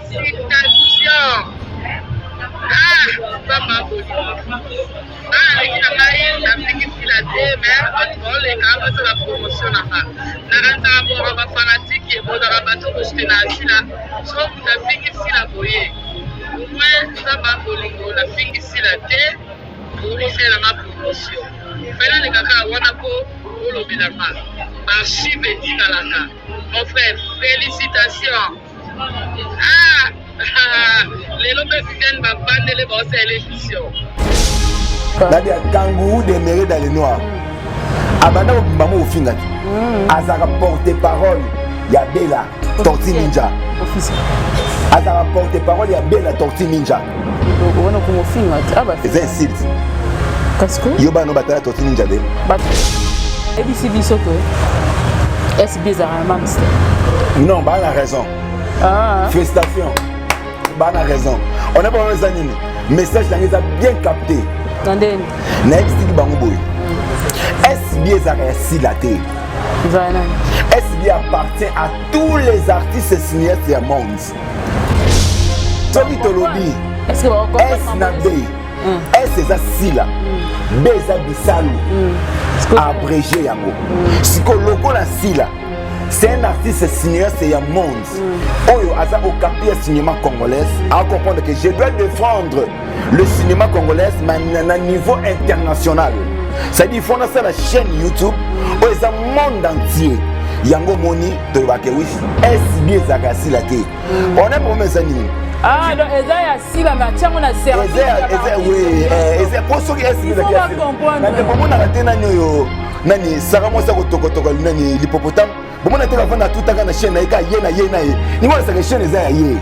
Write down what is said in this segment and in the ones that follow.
Félicitations. Ah, Nzambe abolingo. Ah, aleki na ngai nafiki sila te mais bato baoleka basala promotion na nga. Nakanisaka bora bafanatike bozalaka bato kosuke na sila so moto afingi sila boye. Au moins Nzambe abolingo nafingi sila te okosalela nga promotion. Fela aleka kaka wana mpo olobela nga. Archive etikalaka. Mon frère, félicitations. Ah, lelo mpe Viviane bavandele baosala émission. Nadia kangourou demeuré dans le noir. Abanda kobima mo ofinga te. Azalaka porte parole ya Bella Tortue Ninja. Azalaka porte parole ya Bella Tortue Ninja. Wana komofinga te. Ah ba. Eza insulte. Kasi yo bana batala Tortue Ninja te. Ebisi biso ke SB ezalaka na mams te. Non, baa na raison. Ah. Félicitations. Baa na raison. On a pas eza nini? Message na eza bien capté. Na ndeni. Nayebisiki bango boye. SB ezalaka ya sila te. Ezalaka nani? SB appartient à tous les artistes cinéastes ya monde. Soki tolobi Est-ce que bako S na B, S eza sila, B eza bisalu. Abrégé yango. Sikoyo lokola sila c'est un artiste cinéaste ya monde oyo aza okapi ya cinéma congolaise à comprendre que je dois défendre le cinéma congolais mais na niveau international, c'est-à-dire il faut nasala chaîne YouTube oyo eza monde entier. Yango omoni tolobaka wi SB ezalaka ya sila te. On a problème eza nini? Ah, donc eza ya sila mais atiango na service ya eza oui, eza po soki SB Il faut ezalaka ya sila comprendre. na bomonaka te. Nani oyo, nani, Sara mwasi akotokotoko nani, l'hippopotame, bomona te bavanda atutaka na chaîne na ye ka ye na ye na ye ningo asaka chaîne eza ya ye.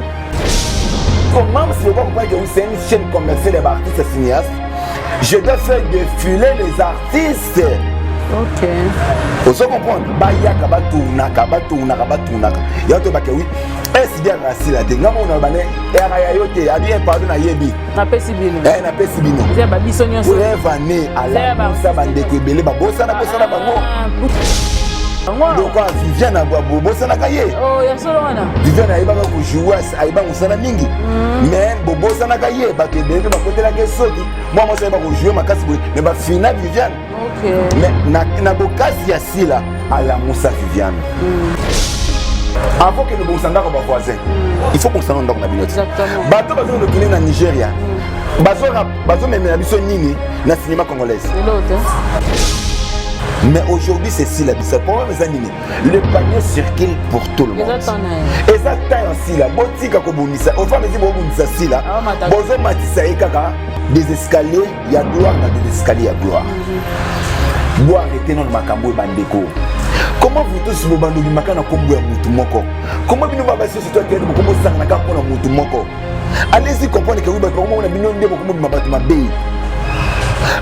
Comment si on comprend que c'est une chaîne commerciale ya baartiste cinéaste, je dois faire défiler les artistes. Ozo comprendre, bayaka batournaka batournaka batournaka yango toyebaka wi SB akaka sila te. Nga moko na bane eyaka ya yo te abi pardon, nayebi. Napesi bino. Eh, napesi bino. Eza ya babiso nyonso. Preuve ane alamusa bandeko ebele babosana bosana bango lokola Viviane bobosanaka ye. Oh, ya solo wana. Viviane ayebaka kojouer, ayeba mosala mingi, mais bobosanaka ye. Bato ebele mpe bakotelaka ye soki mwa mwasi ayeba kojouer makasi boye, mais bafina Viviane. Mais na bokasi ya sila alamusa Viviane. Avant que nobongisa ndako bavoisin, il faut bongisa ndako na bino te. Exactement. Bato bazokende na Nigeria, bazomemela biso nini na cinéma congolaise? Lelo te. Mais aujourd'hui c'est Sila Bisa. Problème eza nini? Le panier circule pour tout le monde. Eza temps na ye. Eza temps ya Sila. Botika kobundisa ofamesi, bobundisa Sila. Aomata. Bozomatisa ye kaka des escaliers ya gloire na des escaliers ya gloire. Bo arrêter nano makambo oyo bandeko. Comment vous tous bobanda obimaka na nkombo ya mutu moko? Comment bino babasi nyonso to akende bokomosangana kaka mpona mutu moko? Allez-y comprendre que oui, bato bakomona bino nde bokomobima bato mabe.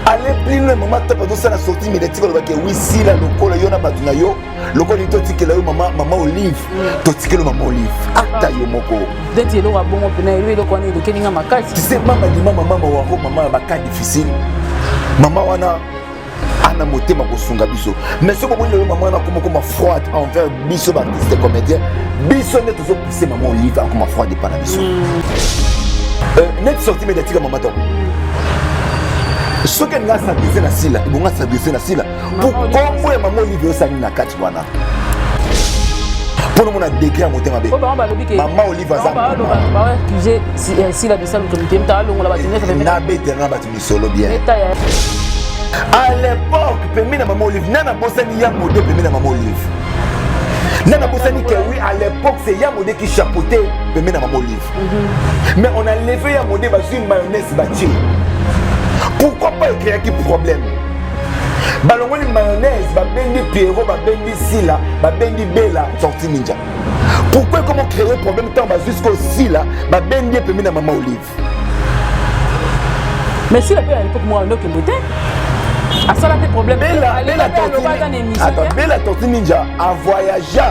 Aller plus loin, mama Top azosala sortie médiatique, olobaki wi Sila lokola yo na bato na yo lokola nini totikela yo mama, mama Olive, totikela yo mama Olive ata yo moko. Neti eloko ya bongo mpena eloko wana elekeli nga makasi. Tu sais, mama dima mama mawaro, mama ya bacas difficile, mama wana ana motema kosunga biso. Mais soki bomoni lelo mama wana akoma koma froide envers biso baartiste comédien, biso nde tozopousse mama Olive akoma froide epa na biso. Neti sortie médiatique ya mama Top, soki alingi as'adresse na Sila, ebongo as'adresse na Sila po kombo ya mama Olive osali na kati wana mpo nomona degré ya motema mabe. Po bango balobi ke Mama Olive aza baaccuser Sila Bisalu to mitemi ta alongola bato nyonso pembeni. Nabetela na bato misolo bien. Eta ya À l'époque, pembeni na mama Olive, nana bosani ya Mode pembeni na mama Olive, nana bosani que oui, à l'époque c'est ya Mode qui chapeautait pembeni na mama Olive. Mais on a levé ya Mode, bazwi mayonnaise batie. Pourquoi pas ecréaki problème? Balongoli mayonnaise, babendi Pierrot, babendi Sila, babendi Bela Sorti Ninja. Pourquoi, comment créer problème ntango bazwi sikoyo Sila, babendi ye pembeni na mama Olive? Mais Sila mpe à l'époque moko ndokende te, asala mpe problème. Bella, Bella Alobaka na émission Attends, te. Bella Tortue Ninja a voyagé,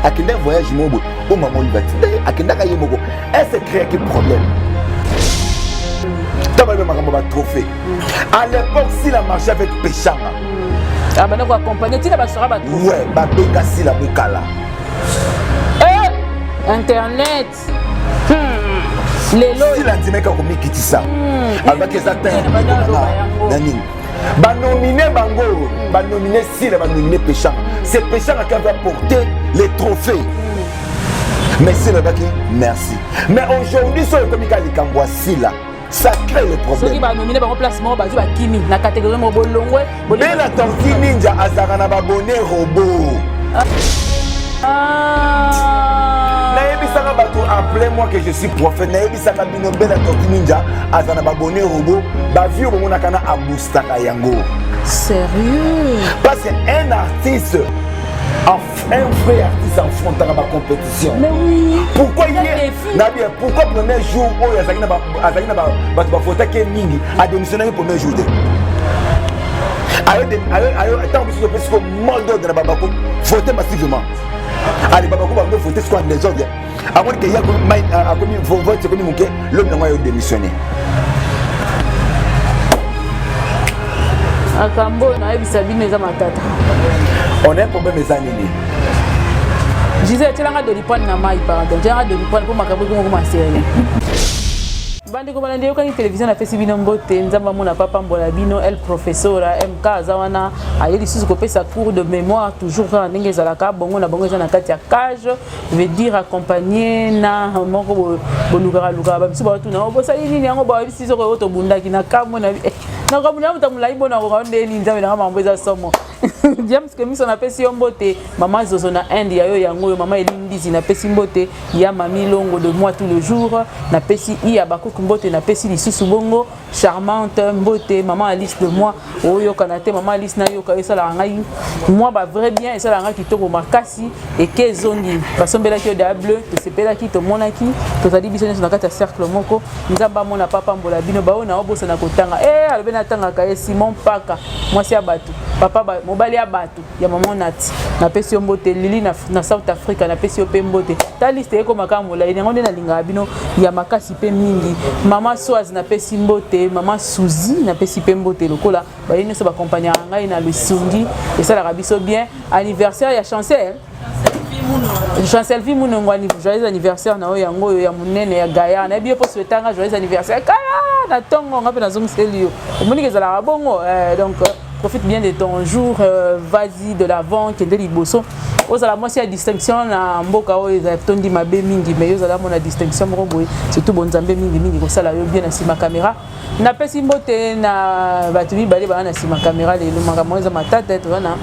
akenda voyage moko boye oyo mama Olive atinda ye, akendaka ye moko. Est-ce créaki problème ntango bayebi makambo batrophée? À l'époque, Sila marchait avec Peshanga. Abanda koaccompagne ntina basora bato. Ouais, babenga Sila mokala. Internet. Lelo Sila andimaki komikitisa, alobaki eza temps na nini. Banomine bango, banomine Sila, banomine Peshanga. C'est Peshanga qui avait apporté les trophées, mais Sila alobaki merci. Mais aujourd'hui, soki ekomi kaka likambo ya Sila, ça crée le problème. Soki banomine bango place moko, bazwi, bakimi na catégorie moko, bolongwe. Bela Torti Ninja azalaka na babone robot. Nayebisaka bato, appelez moi que je suis prophète, nayebisaka bino, Bela Torti Ninja aza na babone robot. Bavues oyo bomonaka na aboostaka yango. Sérieux? Parce que un artiste, un vrai artiste affrontaka bacompétition. Mais oui. Pourquoi ye na bien, pourquoi premier jour oyo azalaki na bato bavotaki ye mingi, adémissionnaki premier jour te? Ntango biso topesi ko mot d'ordre na babako, vote massivement, ale babako bango vote siko en désordre, amoni ke ye akomi vote ekomi moke, lobi nango ayo démissionné. Makambo oyo nayebisa bino eza matata. On a un problème, eza nini? Gisele, tielanga Doliprane na mai, pardon, tielanga Doliprane mpo makambo ekoma sérieux. Bandeko balandi, eyokani télévision, napesi bino mbote. Nzambe amona, papambola bino. El professeur MK aza wana, aye lisusu kopesa cours de mémoire, toujours kaka ndenge ezalaka bongo na bongo. Eza na kati ya cage, veut dire accompagné na moko bolukaka lukaka. Bamisu baotuna bosali nini yango, bayebisi soko oyo tobundaki na kamwe na nakamuna moto molai bona koka nde nini. Nzambe nanga, makambo eza somo. James Kemiso, napesi yo mbote. Mama Zozo na Inde, ya yo yango oyo. Mama Elindizi, napesi mbote ya Mami Longo de moi tout le jour. Napesi iya Bakuku mbote, napesi lisusu bongo Charmante mbote. Mama Alice de moi, oyokana te. Mama Alice, nayoka yo, esalaka ngai mwa ba vrai bien, esalaka ngai kitoko makasi. Eke ezongi, basombelaki yo da bleu, tosepelaki, tomonaki, tozali biso nyonso na kati ya cercle moko. Nzambe amona, papambola bino. Baoyo na obosana kotanga e alobi natangaka ye Simon Paka, mwasi ya bato, papa ba, mobali ya bato ya mama Nati, napesi yo mbote. Lili na South Africa, napesi yo mpe mbote. Ta liste ekoma kaka molai, yango nde nalingaka bino ya makasi mpe mingi. Mama Swaz, napesi mbote. Mama Suzi, napesi mpe mbote. Lokola baye nyonso bakompagnaka ngai na lisungi, esalaka biso bien. Anniversaire ya Chancel, Chancelvi Munongo, joyeux anniversaire na oyo yango oyo ya monene ya gaillard. Nayebi yo mpo souhaitanga joyeux anniversaire kala na ntongo, nga mpe nazongiseli yo. Omoniki ezalaka bongo. Donc profite bien de ton jour, vas-y de l'avant, kende liboso, ozala mwasi ya distinction na mboka oyo ezala tondi mabe mingi, mais yo ozala mona distinction moko boye, surtout bonzambe mingimingi kosala yo bien. Na nsima caméra, napesi mbote na bato mibale baa na nsima caméra lelo. Makambo eza matata. Toza na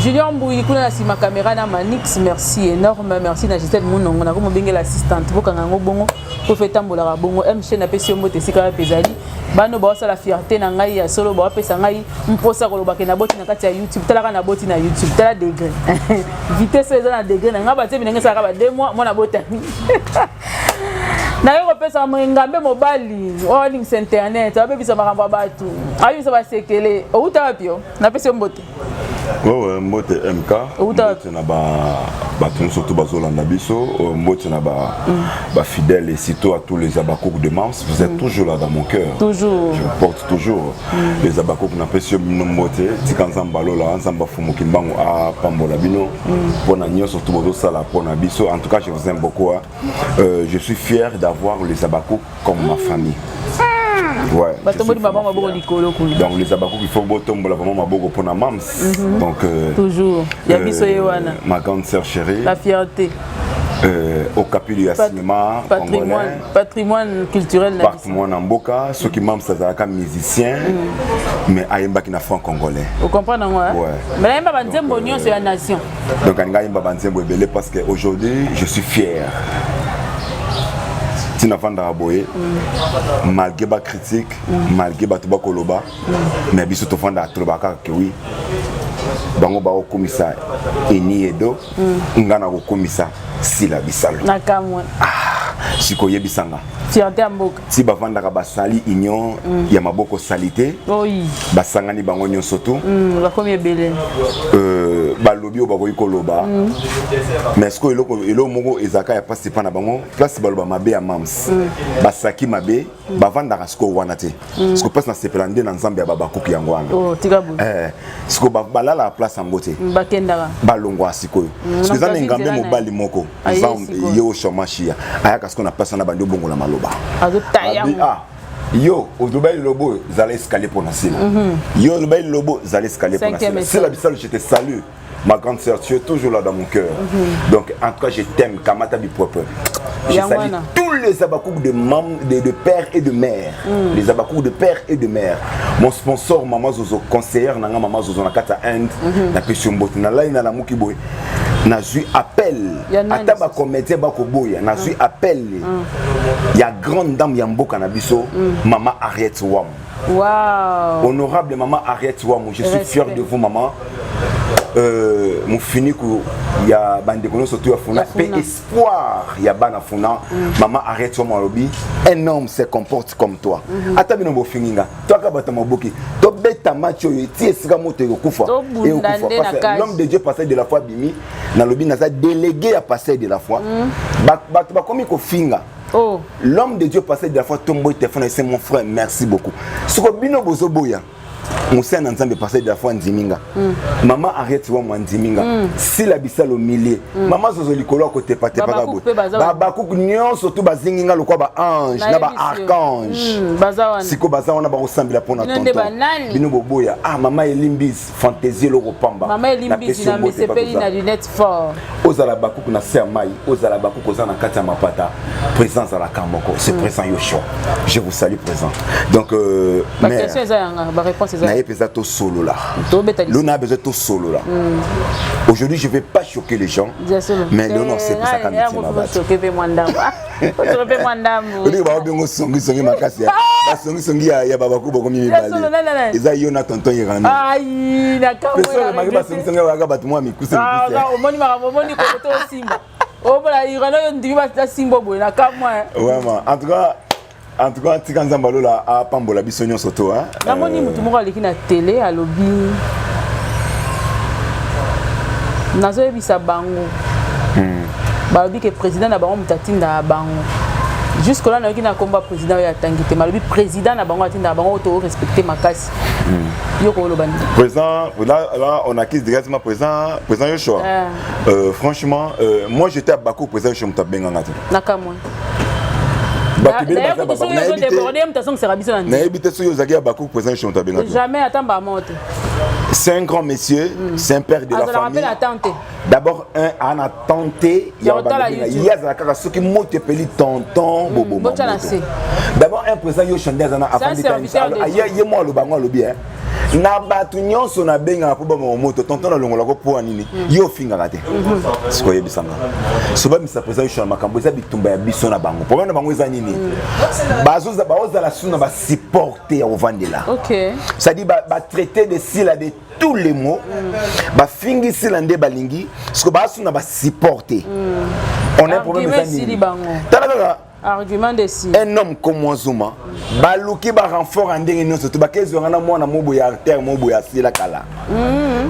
Julien Mbouyi kuna na nsima caméra na Manix, merci énorme. Merci na Gisèle Munongo, nakomobengela assistante, bokanga yango bongo po fe etambolaka bongo. M chaîne, apesi yo mbote esika wapi ezali. Bano baosala fierté na ngai ya solo, baopesa ngai mposa kolobake naboti na kati ya YouTube. Talaka, naboti na YouTube, tala degré vitesse eza na degré na ngai. Batie ndenge esalaka ba 2 mois, mwana botami. Naye kopesa ngambe mobali oyo alingisa internet, abebisa makambo ya bato, abebisa basekele. Outa wapi yo? Napesi yo mbote. Wewe, mbote MK. Mbote na bato nyonso to bazolanda biso, mbote na bafidèle et surtout à tous les abakouk de Mams. Vous êtes toujours là dans mon cœur. Toujours. Je porte toujours les abakouk. Napesi yo bino mbote. Tika Nzambe alola, Nzambe afumuki mbango, apambola bino mpona nyonso to bozosala mpona biso. En tout cas, je vous aime beaucoup, hein. Je suis fier d'avoir les abakouk comme ma famille. Ouais, batomboli maboko, maboko likolo kuna. Donc les abakouk, il faut botombola vraiment maboko mpona Mams. Donc toujours ya biso ye wana. Ma grande sœur chérie. La fierté. Okapili ya cinéma. Patrimoine, patrimoine culturel na patrimoine na mboka. Soki Mams azalaka musicien, mais ayembaki na franc congolais. Ocomprendre yango? Ouais. Mais nayemba banzembo nyonso ya nation. Donc alingi ayemba banzembo ebele, parce que aujourd'hui je suis fier ntina avandaka boye, malgré bacritique, malgré bato bakoloba, mais biso tovandaka, tolobaka kaka ke oui, bango bakokomisa eni edo, nga na kokomisa Sila Bisalo. Na kamwe. Ah, sikoyo oyebisanga. Fierté ya mboka. Ti bavandaka, basali union ya maboko sali te. Oyi. Basangani bango nyonso tu. Bakomi ebele. Balobi oyo bakoki koloba, mais sikoyo eloko moko ezalaka ya mpasi mpa na bango, place baloba mabe ya mams, basaki mabe, bavandaka sikoyo wana te. Sikoyo place nasepela nde na Nzambe ya babakuki yango wana. Oh, tika boye. Sikoyo balalaka place yango te. Bakendaka. Balongwaka sikoyo. Sikoyo eza na Moto engambe azwi nzela na ye. mobali moko. Aye sikoyo. Ye oshamashia ayaka sikoyo na place wana, bandi obongola maloba. Azotaya. Abi, ah, yo oloba lilobo oyo, zala escalier mpo na Sila. Yo oloba lilobo, zala escalier mpo na Cinquième Sila. Sila Bisalo, je te salue, ma grande sœur, tu es toujours là dans mon cœur. Donc en tout cas, je t'aime. Kamata bipropre, je Yango salue wana. tous les abakouk de père et de mère, les abakouk de père et de mère. Mon sponsor, Mama Zozo, conseillère nanga Mama Zozo na kati ya Inde, napesi yo mbote. Nalai nalamuki boye, nazwi appel. Ya nani? Ata bacomédien bakoboya, nazwi appel ya grande dame ya mboka na biso, Mama Ariette Wam. Honorable Mama Ariette Wam, je suis Respect. fier de vous, maman. Mofiniku ya bandeko nyonso to ya Funa Ya Funa. mpe espoir ya bana Funa. Mama Ariette Wam alobi: un homme se comporte comme toi. Ata bino bofingi nga, toaka bato maboki, tobeta match oyo eti esika moto ekokufa. Tobunda Ekokufa. nde na Parce que cage. l'homme de Dieu pasteur de la foi abimi, nalobi naza délégué ya pasteur de la foi. Bato bakomi kofinga. Oh. L'homme de Dieu pasteur de la foi tomboyi téléphone, c'est mon frère, merci beaucoup. Soko bino bozoboya mosala na Nzambe, pasteur de la foi andimi nga, Mama Ariette Wamwa andimi nga, Sila Bisalo milie, Mama Zozo likolo akotepatepaka. Babakuku Boye mpe baza. Babakuku nyonso tu bazingi nga lokwa baange na Nayebisi yo. baarchange. Baza wana. Sikoyo baza wana, bakosambela mpona Bino nde tonton. banani? Bino boboya. Ah, mama Elimbis, fantaisie eloko pamba. Mama Elimbisi Napesi yo na mbote. mesepeli Pakoza. na lunette fort. Ozala bakuku na se ya mai, ozala bakuku oza na kati ya mapata, président azalaka moko, c'est président Yoshua. Je vous salue, président. Donc Baquestion eza yanga, baréponse eza. Naye mpenza tosolola. Tobeta. Lona a besoin tosolola. Aujourd'hui, je vais pas choquer les gens, mais lona osepesaka mitima bato. Choquer mpe mwa ndambo, ochoquer mpe mwa ndambo. Olingi baobengo songisongi makasi, basongisongi ya babaku bokomi Ya solo, mibale. nani, nani? Eza yo na tonton Irano. Ai, na Pesomaki basongisongi bayaka bato mwa mikuse mikuse. Omoni makambo, omoni kokote osimba, omona Irano oyo ndimi basimba boye na kamwa. Vraiment, en tout cas tika Nzambe alola apambola biso nyonso to, hein. Namoni motu moko aleki na télé, alobi nazoyebisa bango, balobi ke président na bango moto atindaka bango. Jusque là nayoki na komba président oyo atangi te, balobi président na bango atindaka bango, oyo torespecte makasi. Yo koloba nini? Président, là, là, on accuse directement président, président Yoshua. Ah. Franchement, moi j'étais à Bakou, président Yoshua Mutabenga. Na kamwe. Bato ebele baza Soki Bakou. Nayebi te- ozodéborde, moto azongisaka biso na nzela. Nayebi te soki ozalaki ya Bakou, président Yoshua Mutabenga. Jamais, ata mbama te. C'est un grand monsieur, c'est un père de la Azalaka mpe famille. na temps te. D'abord, un, un a tenté, Ya kotala YouTube. ye azala kaka soki moto epeli, tonton boboma Botya na moto. se. D'abord, un président Yoshua nde aza na C'est un serviteur de Dieu. ye mo aloba yango, alobi hein. Na bato nyonso nabengaka mpo bamama moto, tonton nalongolako mpo ya nini? Ye ofingaka te. Sikoyo oyebisanga so bamisa président Yoshua na makambo eza bitumba ya biso na bango. Problème na bango eza nini? Baozala su na basupporte ya kovandela. C'est-à-dire batraité de Sila de tous les mots, bafingi Sila nde balingi siko baasu na basupporte. On a un problème. Argument Eza esili nini? bango. Tala kaka. Argument de si. Un homme comme moi Zuma, baluki barenfort ya ndenge nyonso to bakezwanga na mwana mobo ya artère mobo ya asila kala,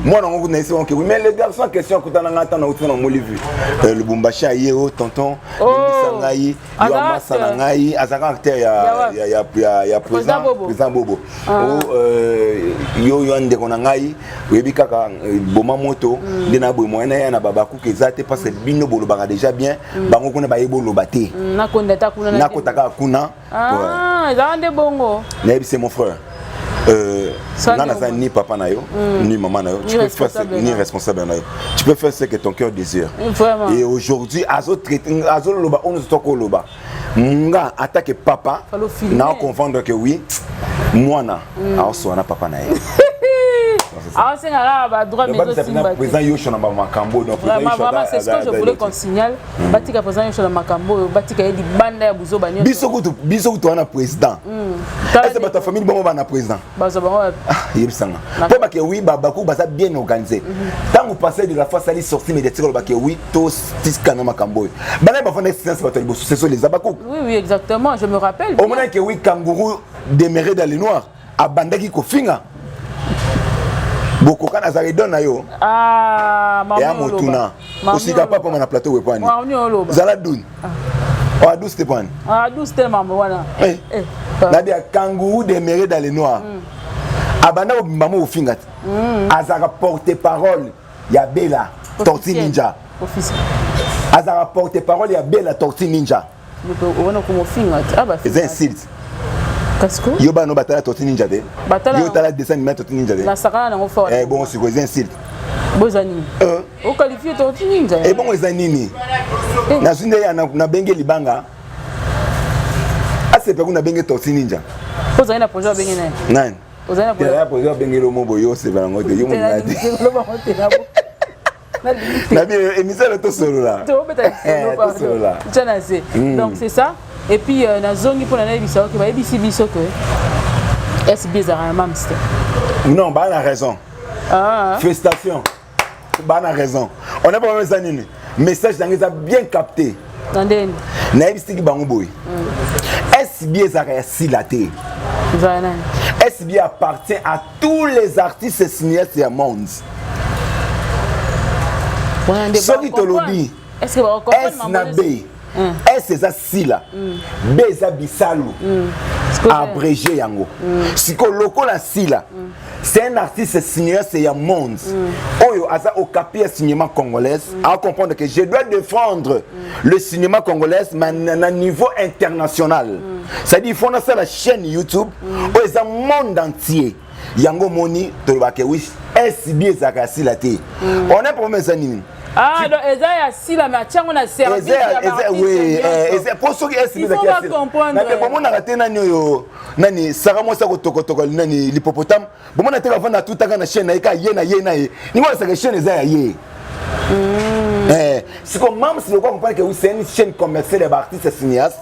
mwana yango kuna esi onke. Mais le garçon en question akutana nga ntango nauti na Molivu, Lubumbashi, aye: o tonton, limbisa ngai yo. Azalaka Amasa na acteur. ngai azalaka acteur Ya ya wapi? ya Président président Bobo. Président Bobo. O yo ndeko na ngai, oyebi kaka boma moto nde na boye, moyen na ya na babakuka eza te, parce que bino bolobaka déjà bien, bango kuna bayebi oloba te. Nakonda ata kuna. Nakota kaka kuna. Ah, ezalaka nde bongo. Nayebi, c'est mon frère. Ça, nga ni naza au moins. ni papa na yo, ni maman na yo. Ni Tu peux faire responsable ni na. Responsable na yo, tu peux faire ce que ton cœur désire. Vraiment. Et aujourd'hui azotraite, azoloba oyo nyonso tokoloba, nga atake papa Fallait filmer. na comprendre que oui, mwana aosowa na papa na ye. Aosenga kaka badroit, mais ezosimba te. Président Yoshua na bamakambo, donc Vraiment, vraiment, c'est ce que je voulais qu'on signale. Batika président Yoshua na makambo oyo, batika ye libanda ya buzoba nyonso. Biso kutu wana président ese bato ya famille bongo bana président. Bazwa bango. Yebisanga mpo bake wi babaku baza bien organisé. Ntango pasteur de la foi asali sortie médiatique, olobake wi totikana makambo oyo, bana bafanda silence, bato ya liboso ce sont les abakuku. Oui, exactement, je me rappelle bien. Omonaki wi kangourou demeuré dans le noir abandaki kofinga bokoka. Azalaka azalaka idole na yo. Ah, ya motuna. Osika papa na plateau wepani. Zala dun. Ah. Oh, douce te pwani. Ah, douce te mambo wana. Eh. eh. Nabi ya kangourou demeuré dans le noir. Abanda kobimba mo ofinga te. Azalaka porte parole ya Bella Tortue Ninja. Azalaka porte parole ya Bella Tortue Ninja. Eza insulte. Yo bana batala Tortue Ninja te. Yo tala dessin animé Tortue Ninja te. Nasakana nango fort. Eh bon sikoyo eza insulte. Boza nini? Oqualifie Tortue Ninja. Eh bongo eza nini? Nazwi nde ya nabenge libanga. Asepe kuna nabenge Tortue Ninja. Ozali na projet abenge naye? Nani? Ozali na projet? Projet abenge lomo boye osepela yango te yo moninga te. Nabi émission tosolola. Tosolola. Tia na se. Donc c'est ça. Et puis nazongi mpona nayebisa oke bayebisi biso que SB ezalaka na mams te. Non, baa na raison. Ah. Félicitations. Baa na raison. On a pas eza nini? Message nango eza bien capté. Na ndeni? Nayebisiki bango boye. SB ezalaka ya sila te. Ezalaka nani? SB appartient à tous les artistes cinéastes ya monde. Soki tolobi S na B, S eza sila, B eza bisalu, abrégé yango. Sikoyo lokola sila, c'est un artiste cinéaste ya monde oyo aza okapi ya cinéma congolaise, à comprendre que je dois défendre le cinéma congolais mais na niveau international. C'est-à-dire il faut nasala chaîne YouTube oyo eza monde entier. Yango moni tolobaka oui SB ezalaka ya sila te. On a problème eza nini? Ah, donc eza ya sila mais atiango na service ya baartiste. Po soki SB ezalaki ya sila bomonaka te nani oyo nani saka mwasi akotokotoko nani l'hippopotame, bomona te bavanda atutaka na chaîne na ye ka ye na ye na ye ningo asaka chaîne eza ya ye. Siko mams lokwa comprendre que c'est une chaîne commerciale ya baartiste cinéaste,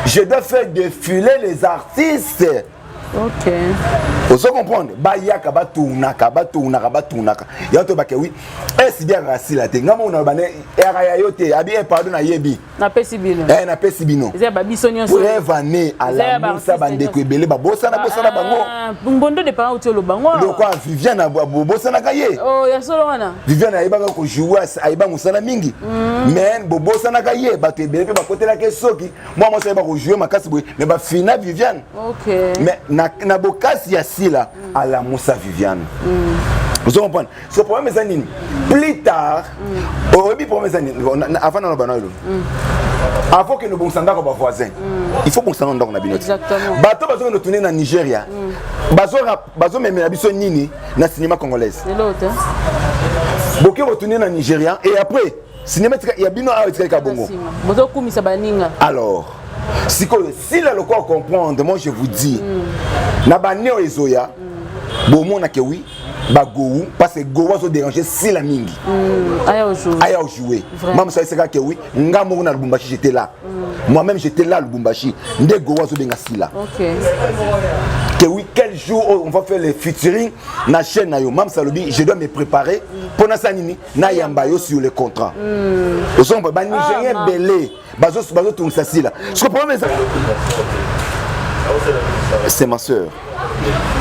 je dois faire défiler les artistes. Ok. Ozo comprendre, bayaka batournaka batournaka batournaka yango toyebake oui SB akaka sila te. Nga moko na bane eyaka ya yo te abi pardon nayebi. Napesi bino. Napesi bino. Eza babiso nyonso. Preuve ane alamusa bandeko ebele babosana bosana bango. Mbondo de parent uti oloba ngo. Lokwa Viviane bobosanaka ye. Oh, ya solo wana. Viviane ayebaka kojouer, ayeba mosala mingi, mais bobosanaka ye. Bato ebele mpe bakotelaka soki mwa mwasi ayeba kojouer makasi boye, mais bafina Viviane. Mais na bokasi ya sila alamusa Viviane. Ozo comprendre? So problème eza nini? Plus tard oyebi problème eza nini? Avant nano bana oyo, avant que nobongisa ndako bavoisin, il faut bongisa nano ndako na bino te. Bato bazokende tourner na Nigeria, bazomemela biso nini na cinéma congolaise? Boke botourner na Nigeria et après cinéma ya bino awa etikali ka bongo. Bozokumisa baninga. Alors sikoyo sila lokola comprendre, moi je vous dis, na bane oyo ezoya bomonake oui bagowu, parce que gowu azodéranger sila mingi. Aya ojouer mama so ayesaka ke oui nga moko na Lubumbashi, j'étais là, moi-même j'étais là à Lubumbashi nde gowu azobenga sila que oui, quel jour on va faire les featuring na chaîne na yo. Mam salobi je dois me préparer mpo nasala nini, nayamba yo sur le contrat. Ozomba banigérien ebele bazotungisa sila. Ce problème eza, c'est ma sœur,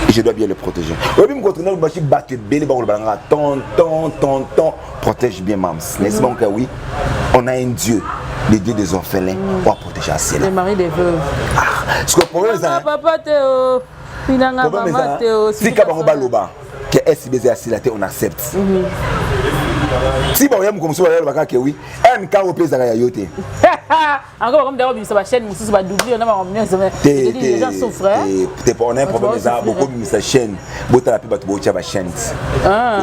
je dois bien le protéger. Oyebi mokoto na Lubumbashi, bato ebele bakoloba nanga tonton tonton, protège bien mams. N'est-ce pas que oui, on a un Dieu, le Dieu des orphelins, on va protéger asela. Le mari des veuves. Ah, ce que problème eza papa te o pinanga mama te o. Tika bango baloba ke SB eza ya sila te, on accepte. Ti baoya moko mosusu bayalobaka ke oui MK oyo mpe ezalaka ya yo te. Encore bakomi d'abord bimisa bachaîne mosusu, badouble na bango nyonso. Les gens souffrent. Te, on a un problème eza bokobimisa chaîne, botala mpe bato bootya bachaîne ti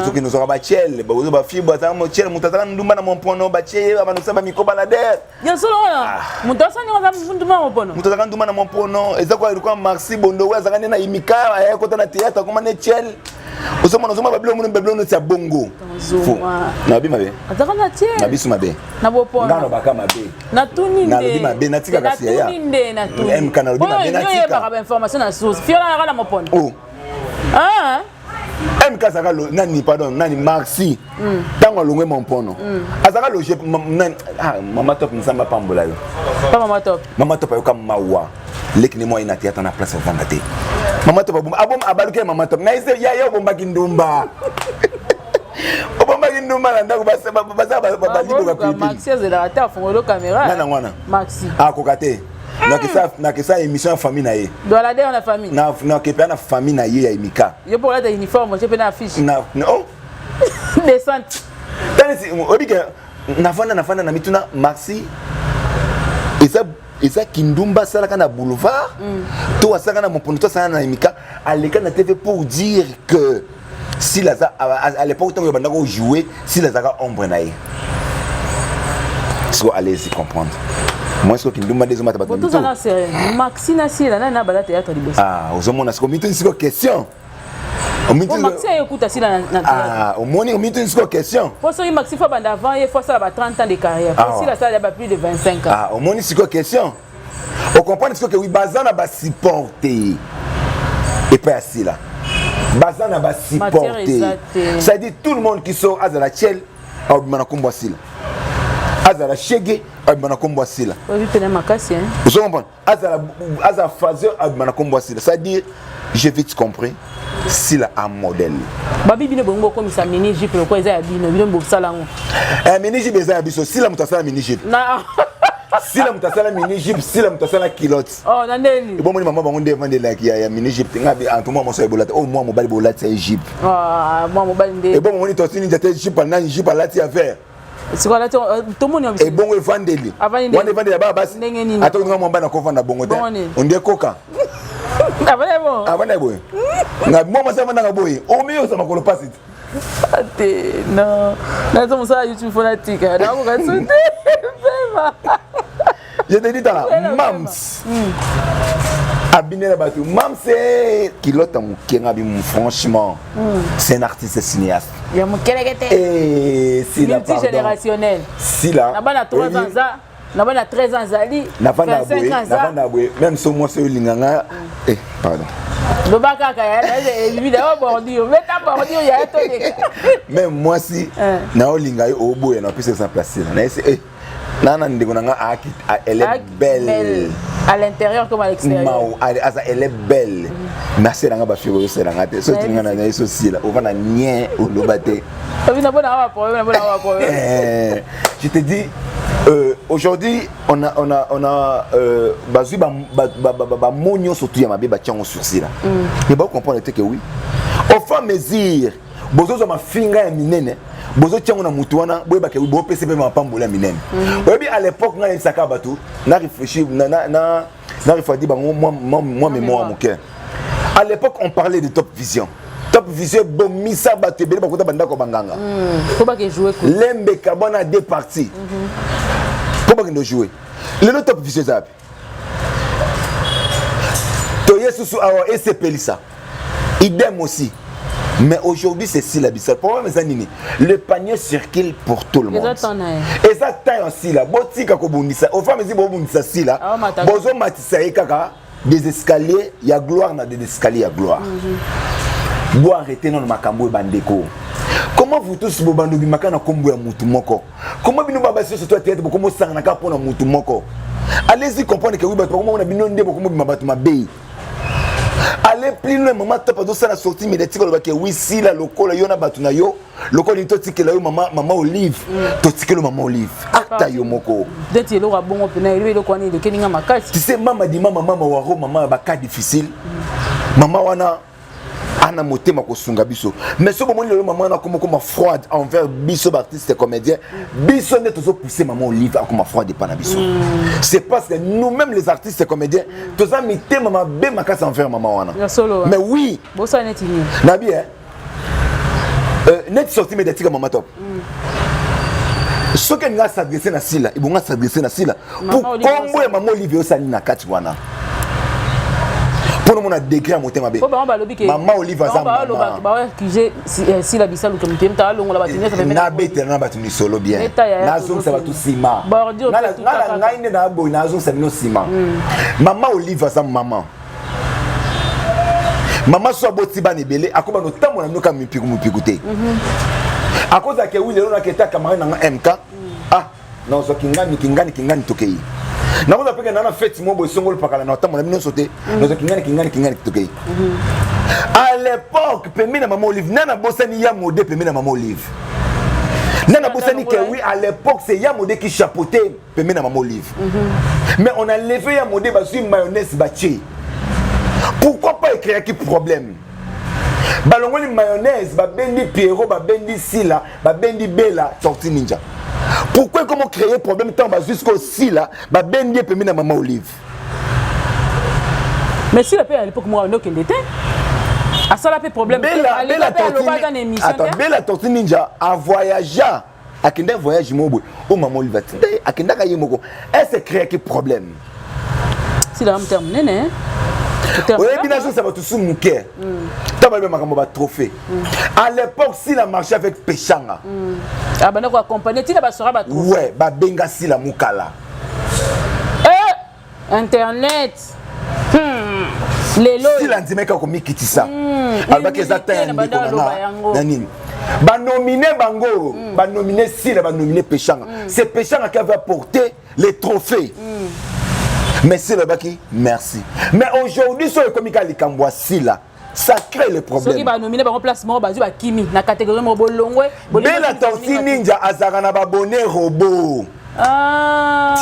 ozokende ozwaka batiele bozo bafille bazala motiele, moto azala ndumba na mompono, batie ye banosa bamicro baladere. Ya solo wana, moto asani aza ndumba na mopono. Moto azalaka ndumba na mompono, eza kwa lokola Marci Bondo oyo azalaka nde na imika, aya kota na théâtre akoma ne tiele. Ozomona, ozomona babilo mona babilo noti ya bongo nabi mabe. Azalaka na tiele na biso mabe. Na bopono. Nga nalobaka mabe. Natuni. Nalobi mabe, natikaka si yaya. Nde natuni. MK nalobi mabe, natika. Oyebaka bainformation na source, fiola yaka na mopono. Oh. Ah. MK azalaka nani, pardon, nani, Marci ntango alongwe mompono azalaka loge nani? Ah, mama Top, Nzambe apambola yo. Pa mama Top. Mama Top ayoka mawa, leki ne mwa ye na théâtre na place ovanda te. Mama Top abaluki ya mama Top na ye ya obombaki ndumba. Obombaki ndumba na ndako, baza baliboka pilipili. Maxi azelaka te, afongolo caméra. Nana wana? Maxi. Akoka te. Nakesa émission ya famille na ye. Doladeur na famille. Nakepe na famille na ye ya Emika. Yo mpo olata uniforme, otie mpe na affiche. Oh. Descente. Tanisi oyebi ke nafanda na mituna Maxi eza kindumba asalaka na boulevard to asalaka na mopondo to asalaka na Emika, aleka na TV pour dire que s'il aza à l'époque, ntango bandako jouer, s'il azalaka ombre na ye. Siko allez-y comprendre moi, siko kindumba nde ezomata bato. Tozala sérieux, Maxi na Sila, nani na bala théâtre liboso? Ah, ozomona siko mituni siko question. Maxi aye okuta Sila na Ah, omoni, omituni siko question. Po soki Maxi faut banda avant ye, faut asala ba 30 ans de carrière, po Sila asala ba plus de 25 ans. Ah, omoni siko question, ocomprendre siko ke oui, baza na basupport te epai ya Sila, baza na basupport te. C'est-à-dire tout le monde qui sort, azala tiel, abima na nkombo ya Sila, azala shege, abima na nkombo ya Sila. Oyebi pena makasi. Ozo comprendre, azala phaseur, abima na nkombo ya Sila. C'est-à-dire j'ai vite compris, Sila un modèle. Babi bino bongo bokomisa mini jupe lokola eza ya bino, bino bosala yango. Mini jupe eza ya biso. Sila moto asala mini jupe, Sila moto asala mini jupe, Sila moto asala culotte. Oh, na ndeni? Ebomoni mama bango nde evandelaki ya mini jupe te. Nga anto mwa moso ebolata oyo, mwa mobali bolati ya Egypte. Mwa mobali nde. Ebomoni tosini nja te, jupe nani, jupe alati ya vert. Sikoyo alati, tomoni. Ebongo evandeli wana, evandeli ya bana basi. Ndenge nini? Ata nga mwa bana kovanda bongo te, onde koka. Avandi avanda boye, nga mwa mwasi avandaka boye, omi osa makolo pasi te. Te, non, naza mosala YouTube, faut natika, nakoka so te pema. Je te dis, tala mams abinela bato, mams kilota moke, nga bi franchement, c'est un artiste cinéaste. Ya mokeleke te. Eh, Sila. Multigénérationnel. Sila. Na bana 3 ans za, na bana 13 ans azali. Navanda boye, navanda boye, même so mwasi oyo olinganga, eh, pardon. Loba kaka ya bordure, beta bordure ya toleka. Même mwasi na olinga yo, oboya na opesa exemple ya Sila na ese, eh, nana ndeko na nga, elle est belle. À l'intérieur comme à l'extérieur. Mao aza, elle est belle, mais aselanga bafille oyo oselanga te. So tinga na ye, so Sila ovanda nien, oloba te. Je te dis, aujourd'hui on a bazwi bamo nyonso tu ya mabe, batia yango sur Sila, mais bacomprendre te que oui, au fur et à mesure bozozwa mafinga ya minene, bozotia yango na motu wana, boyebaka bopesa mpe mapamboli ya minene. Oyebi, à l'époque ngai nayebisaka bato na réfléchir na refroidi bango mwa mémoire moke. À l'époque, on parlait de Top Vision. Top Vision ebomisa bato ebele, bakota bandako ya banganga. Lembeka bwana, deux parties mpo bakende jouer. Lelo Top Vision eza wapi? Toye susu awa esepelisa idem aussi. Mais aujourd'hui, c'est Sila Bissal. Problème eza nini? Le panier circule pour tout le monde. Eza temps ya Sila. Botika kobundisa. Au fur et à mesure bobundisa Sila, bozomatisa ye kaka des escaliers ya gloire na des escaliers ya gloire. Bo arrêter nano makambo oyo, bandeko. Comment vous tous bobando bimaka na kombo ya mutu moko? Comment bino babasi nyonso to ya théâtre bokomo osangana kaka mpo na mutu moko? Allez-y comprendre que oui, bato bakomona bino nde bokomobima bato mabe. Aller plus loin, mama Top azosala sortie médiatique, olobaki oui, Sila lokola yo na bato na yo, lokola nini, totikela yo mama Olive, totikela yo mama Olive, ata yo moko. Neti eloko ya bongo mpena, eloko wana elekelinga makasi. Tu sais, mama di mama, mama waro, mama ya bacas difficile, mama wana ana motema kosunga biso. Mais so bomoni lelo mama wana akoma koma froide envers biso baartiste comédien, biso nde tozopousse mama Olive akoma froide epa na biso. C'est parce que nous-mêmes les artistes comédiens toza mitema mabe makasi envers mama wana. Mais oui. Bosala neti nini? Nabi neti sortie médiatique ya mama Top, soki alingi as'adresse na Sila, ebongo as'adresse na Sila po kombo ya mama Olive osali na kati wana mpo nomona degré ya motema mabe. Mama Olive aza Sila Bisaluka moto alongola bato nyonso. Nabetela na bato misolo bien, nazongisa bato nsima. Ngai nde naboyi, nazongisa bino nsima. Mama Olive aza mama, mama so aboti bana ebele, akobanda otambola bino kaka mipiku mipiku te. Akozalaka ewi lelo naketa camarade nanga MK, ah, nazwa kingani kingani kingani, tokei. Nakoza mpe na na feti moko boye songolo pakala na otambola bino nyonso te. Nazo kingani kingani kingani tokei. À l'époque, pembeni na mama Olive, nana bosani ya mode pembeni na mama Olive. Nana bosani que oui, à l'époque, c'est Yamode qui chapeautait pembeni na mama Olive. Mais on a levé Yamode bazui mayonnaise batie. Pourquoi pas écrire qui problème? Balongoli mayonnaise, babendi Pierrot, babendi Sila, babendi Bella, Tortue Ninja. Pourquoi comment créer problème tant bazui jusqu'au Sila, babendi pembeni na mama Olive? Mais Sila mpe à l'époque moko abandi okende te, asala mpe problème. Bella, Bella Bella alobaka na émission. Attends, Bella Tortue Ninja a voyagé. Akenda voyage moko boye oyo mama Olive atinda ye, akendaka ye moko. Est-ce créaki problème? Sila motema monene. Oyebi, nazosa bato su moke ntango balobi makambo batrophée. À l'époque, Sila marché avec Peshanga. Abanda koaccompagne ntina basora batrophée. Ouais, babenga Sila mokala. Eh, internet. Lelo Sila ndimaki komikitisa, alobaki eza ta ya ndeko na nga na nini. Banomine bango, banomine Sila, banomine Peshanga. C'est Peshanga qui avait apporté les trophées, mais Sila alobaki merci. Mais aujourd'hui, so ekomi kaka likambo ya Sila, ça crée le problème. Soki banomine bango place moko, bazwi, bakimi na catégorie moko, bolongwe. Bela Tortue Ninja azalaka na babone robot. Ah.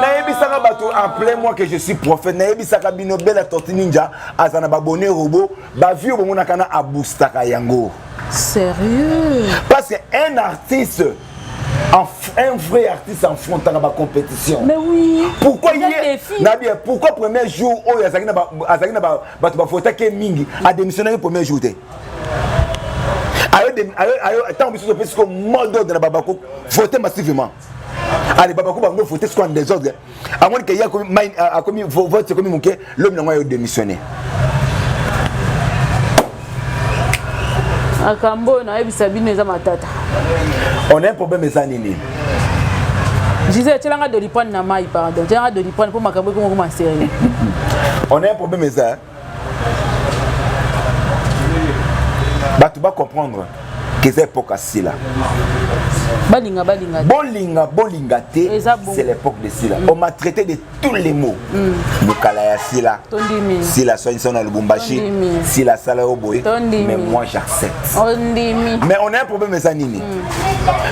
Nayebisaka bato, appelez moi que je suis prophète, nayebisaka bino, Bela Tortue Ninja aza na babone robot, bavie oyo bomonaka na aboostaka yango. Sérieux? Parce que un artiste, un vrai artiste affrontaka bacompétition. Mais oui. Pourquoi Eza ye défi. Na bien, pourquoi premier jour oyo azalaki na bato bavotaki ye mingi, adémissionnaki premier jour te? Ayo ntango biso topesi ko mot d'ordre na babako, vote massivement, ale babako bango vote siko en désordre, amoni ke ye akomi vote ekomi moke, lobi nango ayo démissionné. Makambo oyo nayebisa bino eza matata. On a un problème, eza nini? Gisele, tielanga Doliprane na mai, pardon, tielanga Doliprane mpo makambo ekomokoma sérieux. On a un problème, eza bato bacomprendre ke eza époque ya Sila. Balinga balinga te. Bolinga bolinga te, Eza bon. c'est l'époque de Sila. On m'a traité de tous les mots, mokala ya Sila. Tondimi. Sila soignisa na Lubumbashi. Tondimi. Sila asala yo boye. Tondimi. Mais moi, j'accepte. Ondimi. Mais on a un problème, eza nini?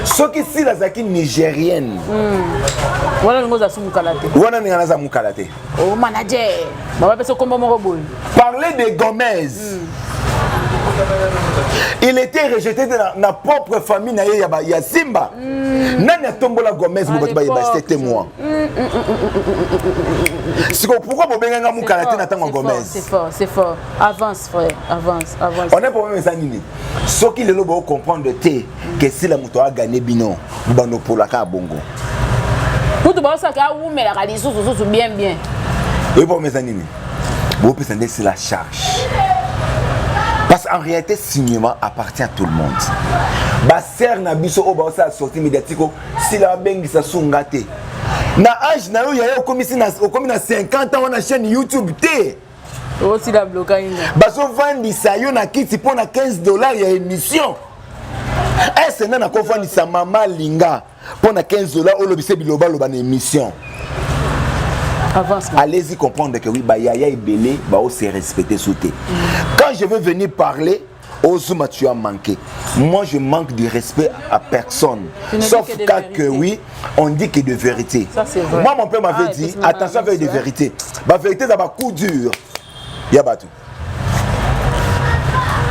Soki Sila azalaki Nigérienne, wana olingi oza su mokala te. Wana ndenge naza mokala te. O manager baba pesa kombo moko boye. Parler de Gomez, il était rejeté de na propre famille na ye ya Simba. Nani atombola Gomez? Bo bato bayeba, c'était moi. Siko pourquoi bobenganga mokala te na ntango ya Gomez? C'est fort, c'est fort. Avance, frère, avance, avance. On a problème, eza nini? Soki lelo bocomprendre te ke Sila moto agane bino, bobanda opolaka ya bongo. Kutu baosaka awumelaka lisusu susu bien bien. Oyebi problème eza nini? Bopesa nde Sila charge, parce qu'en réalité, cinéma appartient à tout le monde. Basere na biso oyo baosala sortie médiatique, o Sila abengisa sunga te na age na yo yaya, okomi na 50 ans wana, chaîne YouTube te. Osila bloka inga. Bazovandisa yo na kiti mpo na 15 $ ya émission. Ese nde nakofandisa mama Linga mpo na 15 $ olobisa bilobaloba na émission? Avance. Allez-y comprendre que oui, bayaya ebele bao se respecter sous te. Quand je veux venir parler, Ozuma, tu as manqué. Moi, je manque du respect à personne. Tu ne dis Sauf que des cas que vérités. oui, on dit que de vérité. Ça, c'est vrai. Moi, mon père m'avait Ah, dit, effectivement, attention avec des ouais. vérités. Ma vérité, ça va coup dur. Ya bato.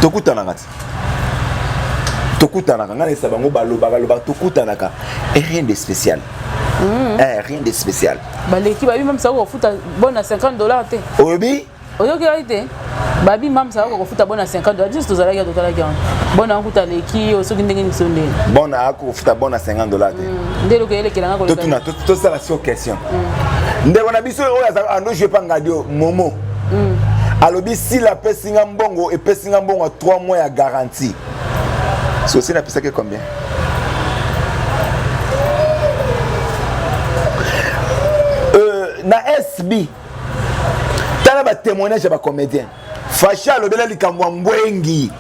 Tokutanaka ti. Tokutanaka, nga nayesa bango balobaka loba, tokutanaka. Et rien de spécial. Eh, rien de spécial. Baleki babi mamisa kofuta bona 50 $ te. Oyebi? Oyokaki te, babi mamisa kofuta bona 50 $. Biso tozalaki ya totalaki yango, bona yango kuta aleki oyo soki ndenge nini so ndenge. Bona akofuta bona 50 $ te. Nde eloko elekelanga koleka. Totuna, tosala sio question. Ndeko na biso oyo ando joue pa ngadio momo alobi Sila apesi nga mbongo, epesi nga mbongo ya 3 mois ya garantie. Sosi napesaki combien? Na SB, tala batémoignage ya bacomédien. Fashi alobela likambo ya mbwengi,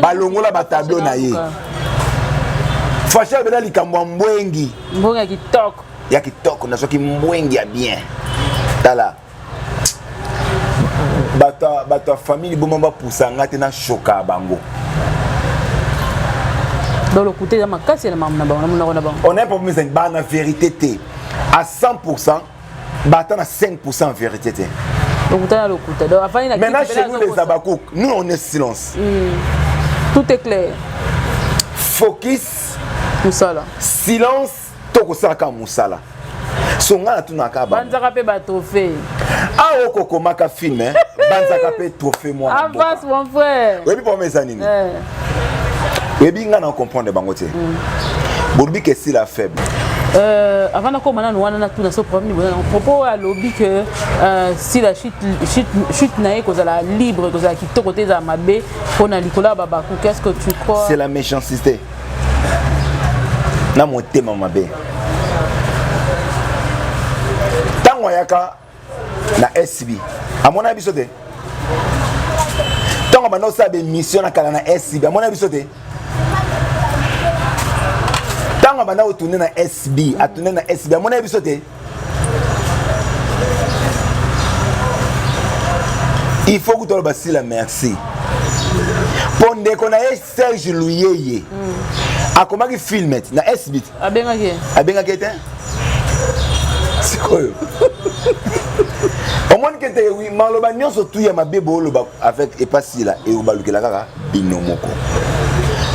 balongola batableau na ye. Fashi alobela likambo ya mbwengi. Mbongo ya kitoko. Ya kitoko, nazwaki mbwengi ya bien. Tala. Bato bato ya famille liboma bapusa nga te na shoka bango. Donc lokuta eza makasi na mamu na bango na monoko na bango. On a un problème ezali bana vérité te. À 100% bata na 5% vérité te. Lokuta na lokuta. Donc afani na Maintenant chez nous les Abakouk, nous on est silence. Tout est clair. Focus musala. Silence tokosalaka musala. So nga natunaka ba. Banzaka pe ba trophée. Ah okokomaka film hein. Banzaka pe trophée moi. Avance mon frère. Oyebi problème eza nini? Oyebi nga na comprendre bango te. Bolobi ke sila faible. Avant nakoma nanu wana natuna so problème nini boza propos oyo alobi que sila chute, chute, chute na ye kozala libre kozala kitoko te ezala mabe mpona likolo ya babaku, qu'est-ce que tu crois? C'est la méchanceté na motema mabe. Ntango ayaka na SB amona biso te, ntango banda osala baémission na kala na SB amona biso te, ntango abanda kotourne na SB atourne na SB amona biso te. Il faut kuta oloba Sila merci mpo ndeko na ye Serge Luyeye akomaki film na SB, abengaki ye, abengaki ye te. Sikoyo omoni ke te wi maloba nyonso tu ya mabe booloba avec epa Sila eobalukela kaka bino moko.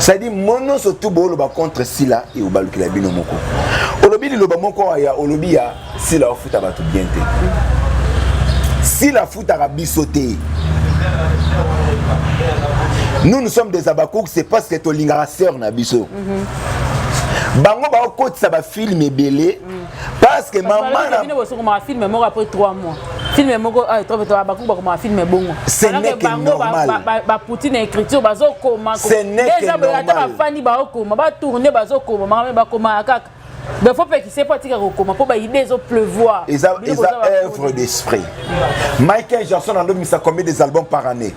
C'est-à-dire mo nyonso tu booloba contre Sila eobalukela bino moko. Olobi liloba moko ya olobi ya Sila ofuta bato bien te. Sila afutaka biso te. Nous, nous sommes des Abakouk, c'est parce que tolingaka sœur na biso. Bango baokotisa bafilm ebele parce que mama na bino bosokomaka film moko après 3 mois, film moko bakuku bakomaka film bongo. Ce n'est que normal. Baputi na écriture bazokoma. Ce n'est que déjà boye ata normal. Bafandi baokoma, batourne bazokoma, makambo bakomaka kaka. Donc faut pekisa po atika kokoma mpo baidée ezopleuvoir. Eza eza œuvre d'esprit. Michael Jackson andobimisa combien des albums par année?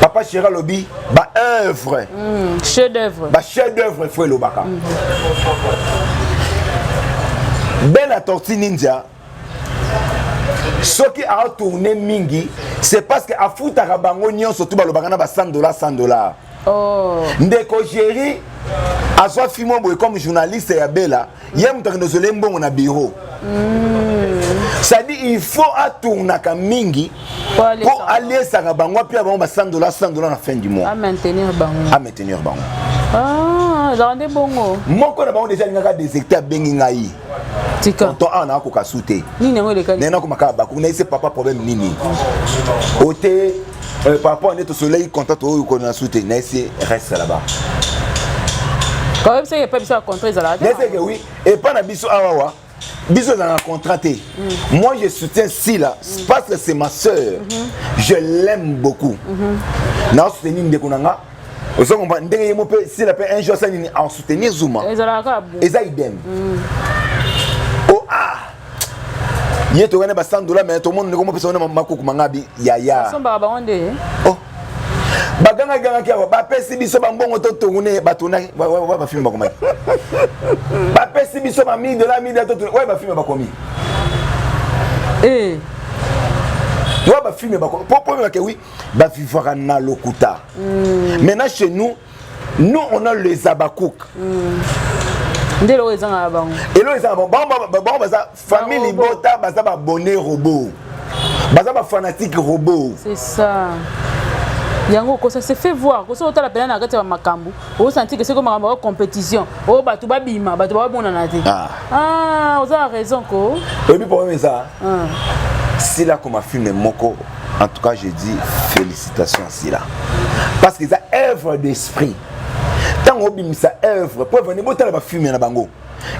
Papa Chéri alobi ba œuvre, chef d'œuvre. Ba chef d'œuvre fo elobaka. Bela Tortue Ninja soki aotourne mingi, c'est parce que afutaka bango nyonso tu balobaka na ba 100 dollars, 100 dollars. Oh. Ndeko Géri azwa film boye comme journaliste ya Bela, ye moto akende ozwela ye mbongo na bureau. C'est-à-dire il faut atournaka mingi Po alesaka. mpo aliesaka bango, apia bango ba 100 dollars, 100 dollars na fin du mois. Amaintenir bango. Amaintenir bango. Ah, ezalaka nde bongo. Moko na bango déjà alingaka déserté, abengi ngai: Tika. "Tonton, awa nakoka su te." Nini yango elekani? Naye nakomaka baku nayese: "Papa, problème nini?" Ote par rapport nde tosolaki contact oyo kona su te. Nayese: "Reste là-bas." Kayebisaki epai biso ya contrat ezalaka te. Nayese ke oui, epai na biso awawa biso ezalaka contrat te. Moi je soutiens Sila parce que c'est ma sœur, je l'aime beaucoup. Naosoutenir ndeko na nga, ozo comprendre ndenge ye mo mpe Sila mpe un jour asali nini, en soutenir Zuma. Ezalaka kaka bo. Eza idem. O ah, ye tokani ba 100 dollars, mais tomona ndeko mopesa wana makuku mangabi yaya. Asombaka bango nde. Oh, bagangagangaki awa, bapesi biso bambongo totourne, batournaki bafilm bakomaki, bapesi biso ba 1000 dollars, 1000 dollars totourne oyo bafilm bakomi. Eh. Oyo bafilm bakomi po oyebake oui, bavivaka na lokuta. Maintenant chez nous, nous on a les Abakouk. Nde eloko ezangaka bango. Eloko ezanga bango, baza famille Ba robot. Libota baza babone robot, baza bafanatique robot. C'est ça yango kosa se fait voir, kosa otala pena na kati ya bamakambo, osanti ke soki makambo ya compétition oyo bato babima, bato bamonana te. Ah. Ah, oza na raison ko. Oyebi problème eza Ah. Sila koma film moko, en tout cas je dis félicitations à Sila parce que eza œuvre d'esprit. Ntango obimisa œuvre po evandi, botala bafilm na bango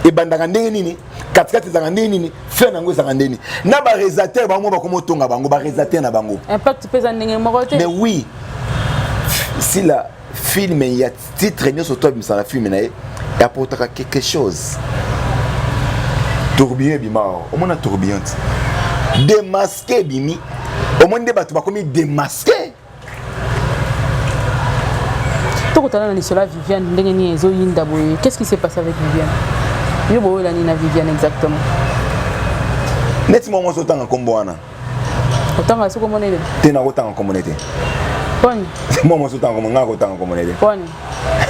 ebandaka ndenge nini, katikati ezalaka ndenge nini, fin nango ezalaka ndenge nini, na baréalisateur bango bakoma otonga bango, baréalisateur na bango. Impact mpe eza ndenge moko te. Mais oui, Sila film ya titre nyonso to abimisa na film na ye apportaka quelque chose. Tourbillon ebima awa, omona tourbillon ti démasqué ebimi, omoni nde bato bakomi démasqué. Tokotala na lisolo ya Viviane, ndenge nini ezoyinda boye? Qu'est-ce qui s'est passé avec Viviane? Yo boyolani na Viviane exactement? Neti mwa mwasi otanga nkombo wana. Otanga soki omona ele? Te, nakotanga nkombo ne te. Poni? Mwa mwasi otanga nkombo, ngai akotanga nkombo ne te. Poni?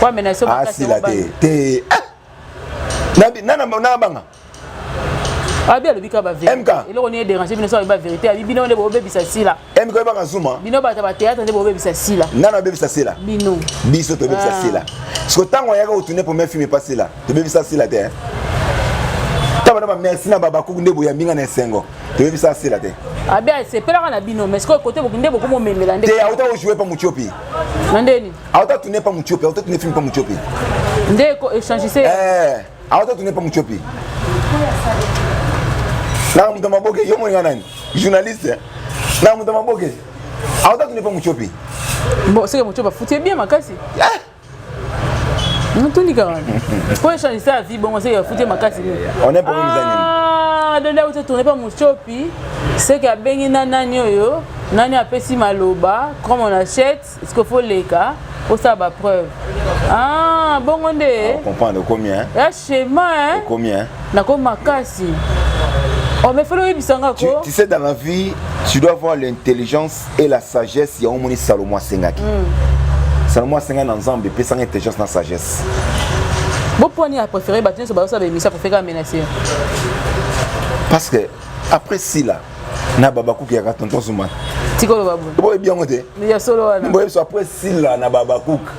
Po amena so makasi. Asila te te. Na banga. Abi alobi kaka bavérité. Eloko nini edérange bino? So alobi bavérité, abi bino nde bobebisa Sila. MK oyebaka Zuma. Bino bato ya bathéâtre nde bobebisa Sila. Nani abebisa Sila? Bino. Biso tobebisa Sila? Siko ntango ayaka kotourner premier film epa Sila, tobebisa Sila te. Ntango bana bamerci na babakuku nde boyambi nga na esengo, toyebisa Sila te. Abi asepelaka na bino, mais sikoyo kote nde bokomomemela nde. Te, auta kojouer pa Mutiopi. Na ndeni? Auta tourner pa Mutiopi, auta tourner film pa Mutiopi. Nde échangise. Eh, auta tourner pa Mutiopi. Na moto maboke, yo moninga nani? Journaliste. Na moto maboke. Auta tourner pa Mutiopi. Bon, seke Mutiopi afuti bien makasi. Eh! Natuni kaka po échangise ya vie bongo, seke afuti makasi nini? On est problème eza nini? Ah, donde auti tourner pa Mutiopi, seke abengi na nani oyo, nani apesi maloba comme on achète, est-ce qu'il faut leka osala bapreuve? Ah, bongo nde. Comprendre okomi, hein? Ya schéma, hein? Okomi, hein? Nako makasi. Oh, mais fallait oyebisanga ko. Tu sais, dans la vie, tu dois avoir l'intelligence et la sagesse. Ya omoni Salomo asengaki. Salomo asengaki na Nzambe epesanga intelligence na sagesse. Bopwani a préféré bato nyonso bazosala baémission, préféré amenace? Parce que après Sila na Babakuki yaka tonton Zuma. Tikoloba boye. Boyebi yango te. Ya solo wana. Boyebi so après Sila na Babakuki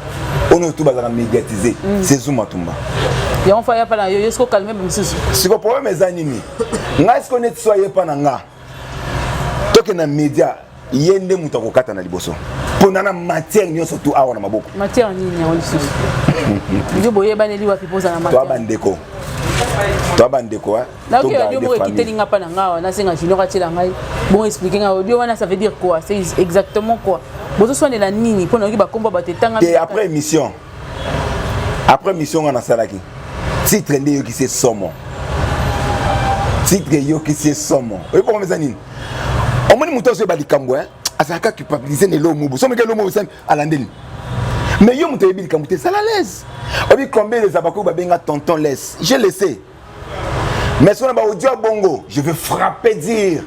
oyo tu bazalaka médiatisé, c'est Zuma Tumba. Yango fa ya pa na yo, yo siko calme misusu. Siko problème eza nini? Ngai siko neti so aye pa na nga, toke na média, ye nde moto akokata na liboso mpo na matière nyonso tu awa na maboko. Matière nini yango lisusu? Yo boyebaneli wapi mpoza na Toa matière? bandeko, toa bandeko, hein? Nayoki Togarde audio moko famille. ekiteli nga mpa na nga awa, nasenga Junior atiela ngai. Bon, explique nga audio wana, ça veut dire quoi? C'est exactement quoi? Bozoswanela nini? Mpo nayoki bakombo bato etanga. Te, après émission, après émission nga nasalaki titre nde eyokisi esomo. Titre eyokisi esomo. Oyebi bongo eza nini? Omoni moto azoyeba likambo, hein, azalaka culpabilise na eloko mobo. Somoki eloko mobo esali, alandeli. Mais yo moto oyebi likambo te, ezala l'aise. Oyebi combien les abakoki babenga tonton laisse, j'ai laissé. Mais soki na baaudio ya bongo, je vais frapper, dire.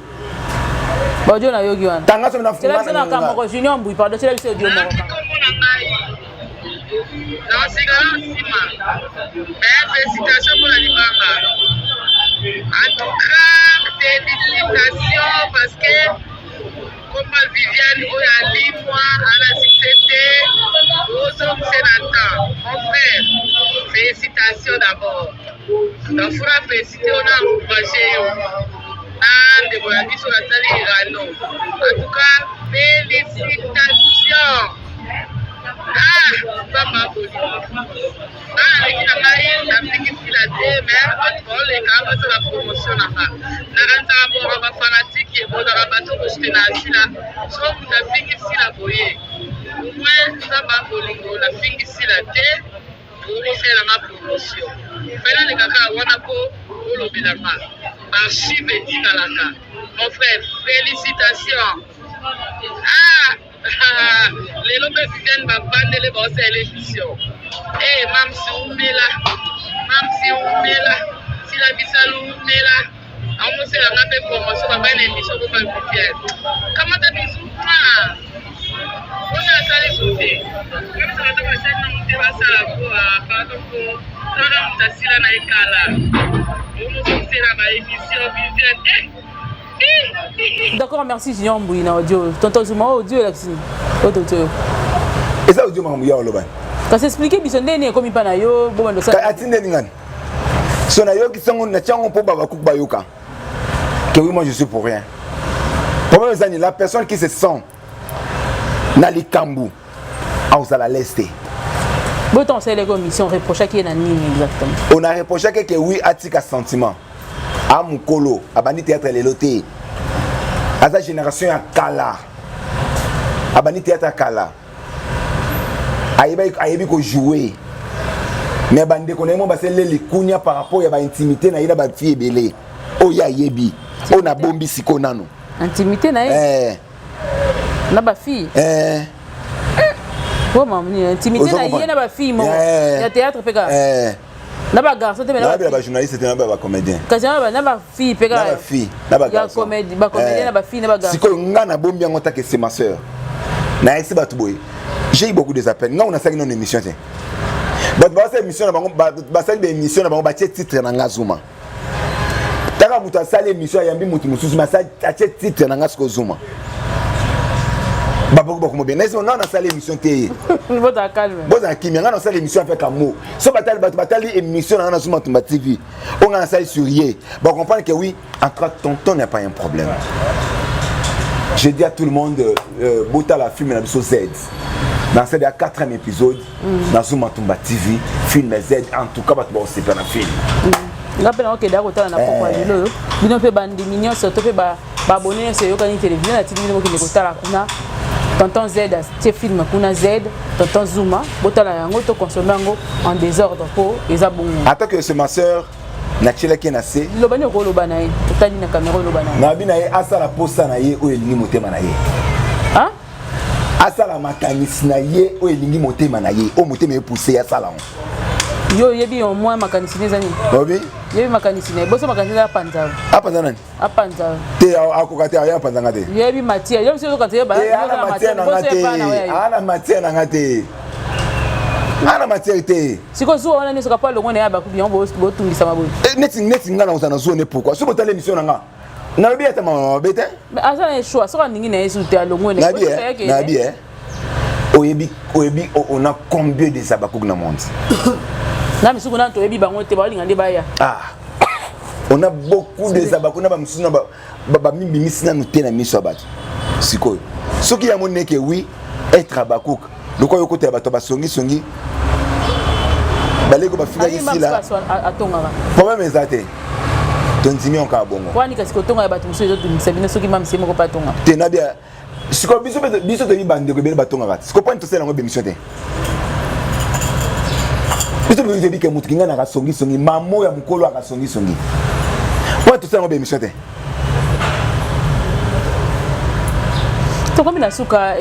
Baaudio nayoki wana. Tanga soki na Tiela biso na ka moko, Junior Mbui, pardon, tiela biso audio moko. Kombo na ngai naosikala nsima, mais félicitation mpona libanga. En tout cas félicitation, parce que komba Viviane oyo alimwa ana succès te, ozongise na temps. Mon frère, félicitation d'abord. Nafuna félicité yo na encourage yo na ndeko na biso nasali Irano. En tout cas félicitation. Ah, Nzambe abolingo. Nga naleki na ngai nafiki Sila te, mais bato baoleka basala promotion na nga. Nakanisaka bonga bafanatike bozalaka bato kosute na Sila. So moto afingi Sila boye, omoi Nzambe abolingo, nafingi Sila te, okosalelanga promotion. Fai naleka kaka wana mpo olobelanga, archive etikalaka. Mon frère, félicitation. Ah, lelo mpe Viviane bavandele baosalela émission. E Mamsi umela, Mamsi umela, Sila Bisalu umela, amoselanga mpe promotion babai na émission kopa Viviane. Kamata bisu mpona asali bote oyebisaka te basali na mote basala po. Pardon, po kaka moto asila na ekala omososela baémission Viviane. D'accord, merci Junior Mbui na audio. Tonton Zuma, audio elakisi nini? Oyo toti oyo. Eza audio makambo ya olobani. Kasi explique biso ndenge nini ekomi mpa na yo bobanda osala. Atindeli ngani so nayokisi yango, natia yango mpo babakuku bayoka que oui, moi je suis pour rien. Problème eza nini? La personne qui se sent na likambo akozala l'aise te. Botan osalelaki émission, reprochaki ye na nini exactement? On a reprochaki que oui, atika sentiment a mokolo abandi théâtre lelo te, aza génération ya kala, abandi théâtre ya kala, ayebi kojouer. Mais bandeko na ye mo basele likunia par rapport ya baintimité na ye na bafille ebele oyo ayebi, oyo nabombi sikoyo nano. Intimité na ye? Eh. Na bafille? Eh. Po mamni intimité na ye na bafille moko ya théâtre mpe kaka? Eh. Na ba garçon te, mais na ba journaliste te, na ba comédien. Kasi na ba fille pe kaka. Na ba fille, na ba garçon. Ya comédie, ba comédien na ba fille na ba garçon. Sikoyo nga na bombi yango take c'est ma sœur. Na esi bato boye. J'ai eu beaucoup des appels. Nga on a sali non émission te. Bato basali émission na bango, basali ba émission na bango batie titre na nga Zuma. Taka moto asali émission ayambi moto mosusu mais atie titre na nga sikoyo Zuma. Baboki bakomobe. Na esi nga nasali émission te. Bozala calme. Bozala kimia nga nasali émission avec amour. So batali bato batali émission na nga na Zuma Tumba TV. Oyo nga nasali sur ye. Ba comprendre que oui, entre tonton n'y a pas un problème. Je dis à tout le monde, euh, botala film na biso Z. Dans ce quatrième épisode, na Zuma Tumba TV, film Z, en tout cas, bato bakosepela na film. Nga mpe nakokende kotala na pokwa lelo oyo bino mpe bandimi nyonso to mpe baabone nyonso eyokani televizio natindi bino bokende kotala kuna tonton Z atie film kuna Z tonton Zuma botala yango to consommer yango en désordre mpo eza bongo. En tant que c'est ma sœur, natielaki ye na se. Loba nini okoloba na ye, otali na kamera oloba na ye. Nabi na ye asala posa na ye oyo elingi motema na ye. Hein? Asala makanisi na ye oyo elingi motema na ye, oyo motema epousse ye asala yango. Yo oyebi au moins makanisi na eza nini? Obi? Yebi makanisi na ye, boso makanisi eza apanza. Apanza nani? Apanza. Te akoka te, aya apanza nga te. Yebi matière, yo biso ozokanisa ye ba. Te ana matière na nga te. Ana matière na nga te. Ana matière te. Sikoyo zuwa wana nyonso kapa longo na ye abakubi yango botungisama boye. Neti neti nga na kozala na zuwa ne pourquoi? Soki botali émission na nga. Nalobi ata mama mabe te. Mais aza na choix, soki alingi na ye su te alongwe na ye. Nabi eh. Oyebi oyebi on a combien de Habacuc na monde? Na misuku nanu toyebi bango te, baolinga nde baya. Ah. On a beaucoup de Habacuc na ba misusu na ba ba mibimisi nanu te na miso ya bato. Sikoyo. Soki ya moneke oui, être Habacuc. Lokola yo kotela bato basongi songi baleko bafingaki sila. Problème eza te. Tondimi yango kaka bongo. Wani kasi kotonga ya bato mosusu ezotungisa bino soki mamisi moko mpe atonga. Te nabia sikoyo biso biso toyebi bandeko ebele batongaka te. Sikoyo mponi tosala yango bémission te. Biso toyebi ke moto kinga na kasongisongi mamo ya mokolo akasongisongi. Mponi tosala yango bémission te. Tokomi na suka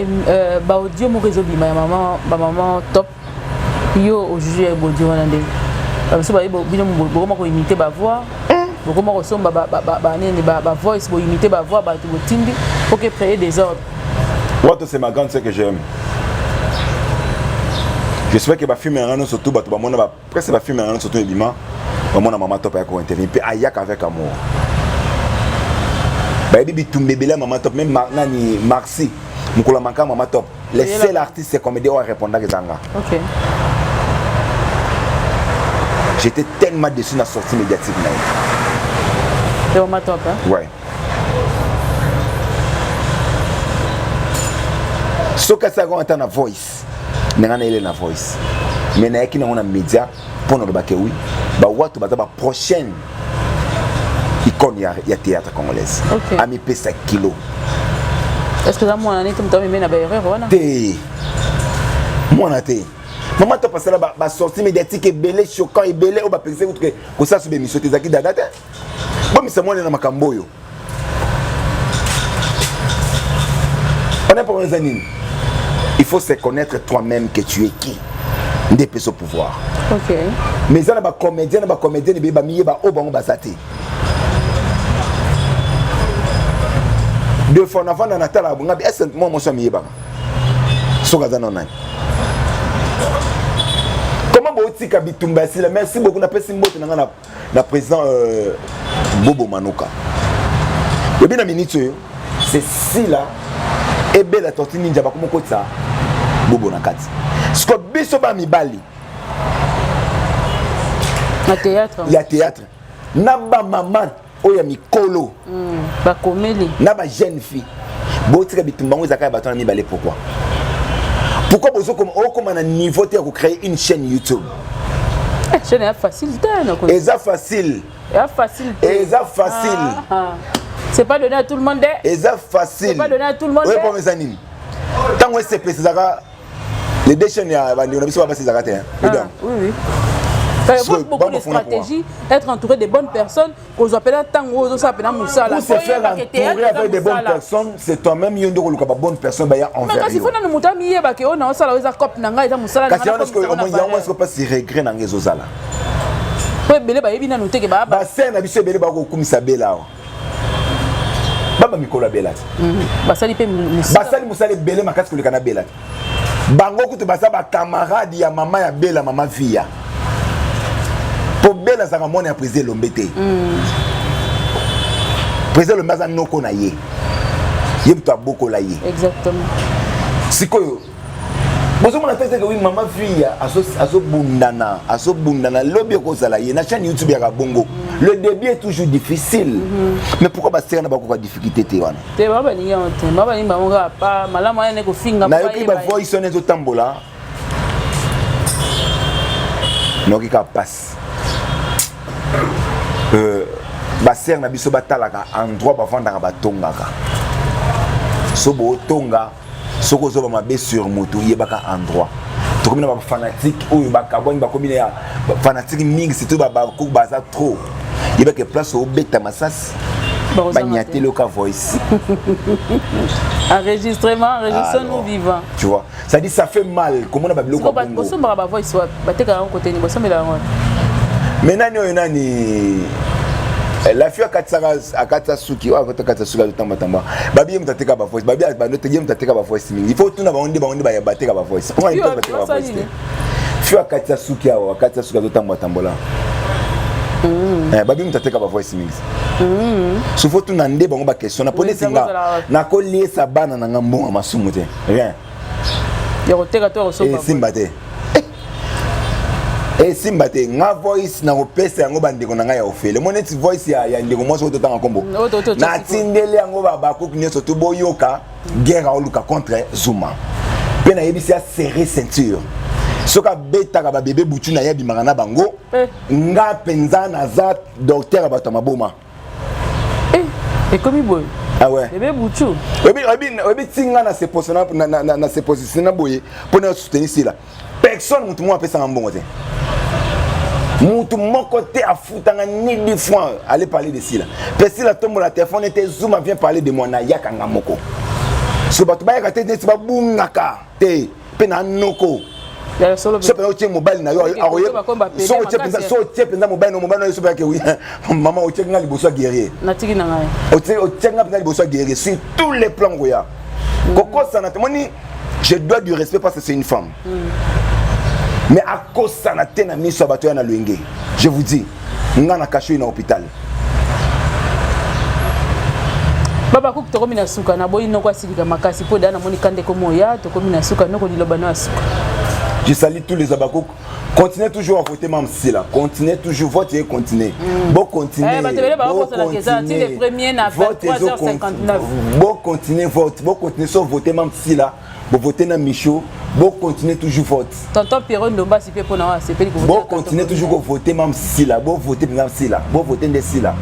baaudio moko ezobima ya mama bamama top yo ojuge ya baudio wana nde babiso baye bino bokoma koimite bavoix bokoma kosomba banini bavoice boimite bavoix bato botindi po ke créer des ordres. Wato c'est ma grande sœur que j'aime. J'espère que bafilme yanga nyonso tout bato bamona ba presque bafilme yanga nyonso tout ebima bamona mama top ayaka kointervenir mpe ayaka avec amour. Bayebi bitumba ebele ya mama top même nani Marcy mokolo ya makambo mama top le seul artiste comédien oyo arépondaka eza nga. Ok. J'étais tellement déçu na sortie médiatique na ye. Et mama top hein? Ouais. Soki asalaka ata na voice na ngai nayele na voice mais nayaki nango na média mpo na lobake oui bawato baza ba prochaine icône ya, ya théâtre congolaise. Okay. Amipesa kilo. Est-ce que eza mwana neti moto ameme na baerreur wana? Te mwana te. Mama top asala basortie médiatique ebele choquant ebele oyo bapekisa kutu kosala so bémission te ezalaki dada te. Bomisa mwana na makambo oyo. On a problème eza nini? Il faut se connaître toi-même que tu es qui. Nde epesa pouvoir. Ok. Mais eza na bacomédien na bacomédienne ebele bamiyeba oyo bango baza te. Deux fois navanda na tala ngabi est-ce que moi mwasi amiyebaka soki aza na nani? Comment botika bitumba ya sila? Merci beaucoup napesi mbote na nga na, na président Bobo Manoka. Oyebi na minute oyo c'est sila ebela tortue ninja bakoma kokotisa Bobo na kati. Siko biso ba mibali na théâtre ya théâtre na ba mama oyo ya mikolo bakomeli na ba jeune fille botika bitumba ngo ezalaka ya bato na mibale. Pourquoi? Pourquoi bozokoma okoma na niveau te ya kocréer une chaîne YouTube? Chaîne ya facile te na ko. Eza facile. Ya facile te. Eza facile. Ah, ah. C'est pas donné à tout le monde. Eza facile. C'est pas donné à tout le monde. Oyo po eza nini? Ntango esepesa ezalaka les deux chaînes ya bandeko na biso babasi ezalaka te. Ah, oui, oui. Il faut beaucoup de stratégies, être entouré de bonnes personnes, qu'on appelle tango, ça appelle moussala. Pour se faire entourer avec des bonnes personnes, c'est toi-même yo ndoko luka ba bonnes personnes ba ya envers. Mais kasi faut na muta miye ba ke ona osala eza cop na ngai eza musala na. Kasi wana siko omoni yango siko pas si regret na ngezo zala. Po ebele bayebi nanu te ke ba basere na biso ebele bakokumisa Bela awa. Baba mikolo ya Bela te. Basali mpe basali mosala ebele makasi koleka na Bela te. Bango kutu baza bacamarade ya mama ya Bela, mama Via. Po Bela azalaka mwana ya président Elombe te. Président Elombe aza noko na ye. Ye moto abokola ye. Exactement. Sikoyo bozomona te ete oui, mama Via azobundana azobundana lobi ekozala ye na chaîne YouTube yaka bongo. Le début est toujours difficile. Mais pourquoi basera na bakoka difficulté te wana? Te, ba balingi yango te, ba balingi bango kaka pa malamu aya ne kofinga. Nayoki bavoice wana ezotambola, nayoki kaka pasi. Basere na biso batalaka endroit bavandaka, batongaka. So bootonga, soki ozoba mabe sur moto, yebaka endroit. Tokomi na bafanatike oyo bakabwani, bakomi na fanatike mingi, surtout bakuku baza trop. Yebaka place obeta masasi, banyateli oka voice. Enregistrement, enregistrons-nous vivants. Tu vois, ça dit, ça fait mal komona babiloko. Bosombaka bavoice wapi? Batekaka yango kote nini? Bosombela yango wapi? Mais nani oyo, nani, la fille akatisaka, akatisa suki oyo, akatisa suki, azotambatamba, babi ye moto ateka bavoice. Babi bando te, ye moto ateka bavoice mingi. Il faut tuna bango nde, bango nde bateka bavoice. Mpo bateka bavoice te? Fille akatisa suki awa, akatisa suki, azotambatambola, babi moto ateka bavoice mingi. So faut tuna nde bango baquestion na po neti nga nakoliesa bana na nga mbongo masumu te, rien. Ya koteka to ya kosomba? Esimba te, esimba te. Nga voice nakopesa yango bandeko na ngai ya ofele mo neti voice ya ndeko mwasi oyo totanga nkombo, natindeli yango babakuki nyonso to boyoka guerre aoluka contre Zuma. Mpe nayebisi aserre ceinture, soki abetaka babebe butu na ye, abimaka na bango. Nga mpenza naza docteur ya bato ya maboma. Ekomi boye? Ah ouais. Bebe butu. Oyebi ti nga na se positionner boye mpo na soutenir Sila. Personne, motu moko apesanga mbongo te, mutu moko te afutanga ni 10 francs. Aller parler de Sila, mpe Sila tombola telefone ete Zuma vient parler de moi, nayaka nga moko. So bato bayaka te, neti babungaka te. Mpe na noko so mpenza otie mobali na yo, so otie mpenza mobali na mobali na yo, so mpenza ke mama otieki nga liboso ya guerrier, otieki nga mpenza liboso ya guerrier sur tous les plans. Koya kokosana te, moni, je dois du respect parce que c'est une femme, mais akosana te na miso ya bato ya na lwenge. Je vous dis, nga na kasho na hôpital. Baba Kuku, tokomi na suka. Naboyi noko asilika makasi mpo da namoni kande komoya. Tokomi na suka, noko, liloba no ya suka. Je salue tous les Abakouk. Continuez toujours à voter Mam Sila. Continuez toujours, voter, continuez. Bon, continuez. Eh, bon, continuez. Le premier na 23h59. Bon, continuez, vote. Bon, continuez, sauf voter Mam Sila. Bon, voter na Micho. Bon, continuez toujours, vote. Tonton Pierrot Ndomba, si pe pona wa sepeli. Bon, continuez toujours voter Mam Sila. Bon, voter Mam Sila. Bon, voter Nde Sila.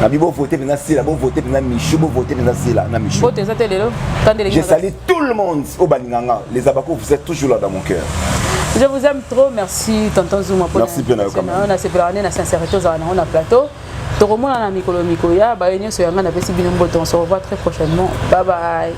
Nabi, bon, voter maintenant Sila. Bon, voter maintenant Micho. Bon, voter maintenant Sila. Na Micho. Voter ça lelo. Je salue tout le monde au Balinganga. Les Abako, vous êtes toujours là dans mon cœur. Je vous aime trop, merci Tonton Zuma. Merci bien quand même. On a séparé na sincérité aux na plateau. Tokomona na mikolo mikoya, baye nyonso yanga napesi bino mbote. On se revoit très prochainement. Bye bye.